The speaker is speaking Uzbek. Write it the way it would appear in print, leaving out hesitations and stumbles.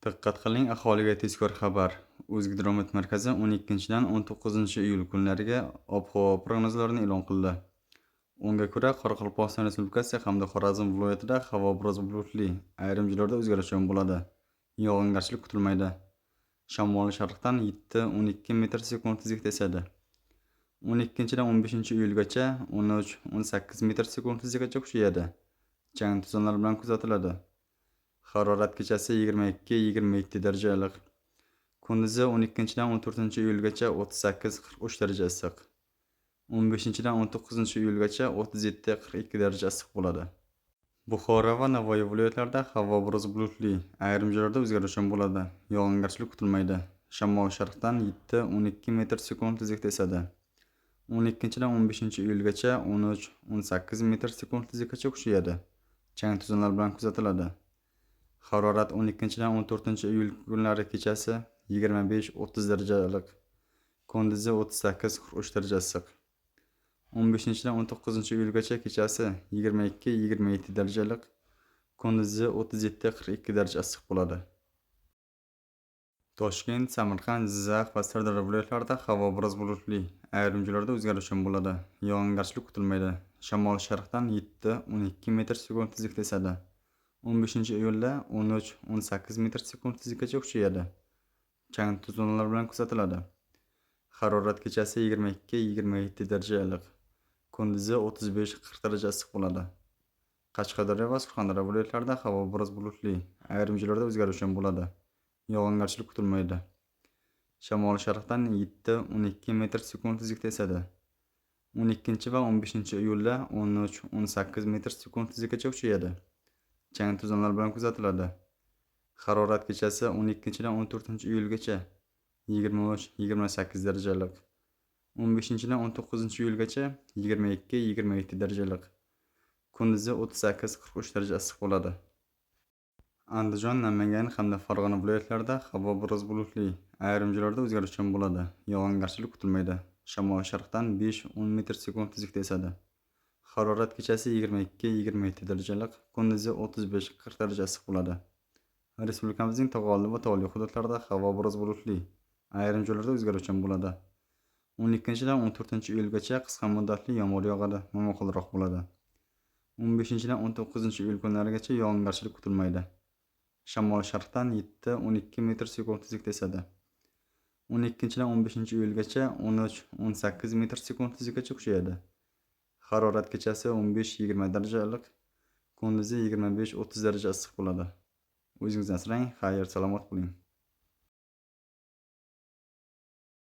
Diqqat qiling, aholiga tezkor xabar. O'zgidromet markazi 12-dan 19-iyul kunlariga ob-havo prognozlarini e'lon qildi. Unga ko'ra, Qoraqalpog'iston Respublikasi hamda Xorazm viloyatida havo biroz bulutli, ayrim joylarda o'zgaruvchan bo'ladi. Yog'ingarchilik kutilmaydi. Shamol sharqdan 7-12 metr sekund tezlikda esadi. 12-dan 15-iyulgacha 13-18 metr sekund tezlikgacha kuchayadi. Chang to'zonlar bilan kuzatiladi. Harorat kechasi 22-27 daraja iliq. Kunduzi 12-dan 14-iyulgacha 38-43 daraja issiq. 15-dan 19-iyulgacha 37-42 daraja issiq bo'ladi. Buxoro va Navoiy viloyatlarida havo biroz bulutli, ayrim joylarda o'zgaruvchan bo'ladi. Yog'ingarchilik kutilmaydi. Shamol sharqdan 7-12 metr sekund tezlikda esadi. 12-dan 15-iyulgacha 13-18 metr sekund tezlikgacha kuchayadi. Chang to'zonlar bilan kuzatiladi. Harorat 12-dan 14-iyul kunlari kechasi 25-30 daraja iliq. Kunduzi 38-43 daraja issiq. 15-dan 19-iyulgacha kechasi 22-27 daraja iliq, kunduzi 37-42 daraja issiq bo'ladi. Toshkent, Samarqand, Jizzax va Sirdaryo viloyatlarida havo biroz bulutli, ayrim joylarda o'zgaruvchan bo'ladi. Yog'ingarchilik kutilmaydi. Shamol sharqdan 7-12 metr sekund tezlikda esadi. 15-iyulda 13-18 metr sekund tezlikgacha kuchayadi. Chang to'zonlar bilan kuzatiladi. Harorat kechasi 22-27 daraja iliq. Kunduzi 35-40 daraja issiq bo'ladi. Qashqadaryo va Surxondaryo viloyatlarida havo biroz bulutli, ayrim joylarda o'zgaruvchan bo'ladi. Yog'ingarchilik kutilmaydi. Shamol sharqdan 7-12 metr sekund tezlikda esadi. 12 va 15-iyulda 13-18 metr sekund tezlikgacha kuchayadi. Chang to'zonlar bilan kuzatiladi. Harorat kechasi 12-dan 14-iyulgacha 23-28 daraja iliq. 15-dan 19-iyulgacha 22-27 daraja iliq. Kunduzi 38-43 daraja issiq bo'ladi. Andijon, Namangan hamda Farg'ona viloyatlarida havo biroz bulutli, ayrim joylarda o'zgaruvchan bo'ladi. Yog'ingarchilik kutilmaydi. Shamol sharqdan 5-10 metr sekund tezlikda esadi. Harorat kechasi 22-27 daraja iliq, kunduzi 35-40 daraja issiq bo'ladi. Respublikamizning tog'oldi va tog'li hududlarida havo biroz bulutli, ayrim joylarda o'zgaruvchan bo'ladi. 12-dan 14-iyulgacha qisqa muddatli yomg'ir yog'adi, momaqaldiroq bo'ladi. 15-dan 19-iyul kunlarigacha yog'ingarchilik kutilmaydi. Shamol sharqdan 7-12 metr sekund tezlikda esadi. 12-dan 15-iyulgacha 13-18 metr sekund tezlikgacha kuchayadi. Harorat kechasi 15-20 daraja iliq, kunduzi 25-30 daraja issiq bo'ladi. O'zingizni asrang, xayr, salomat bo'ling.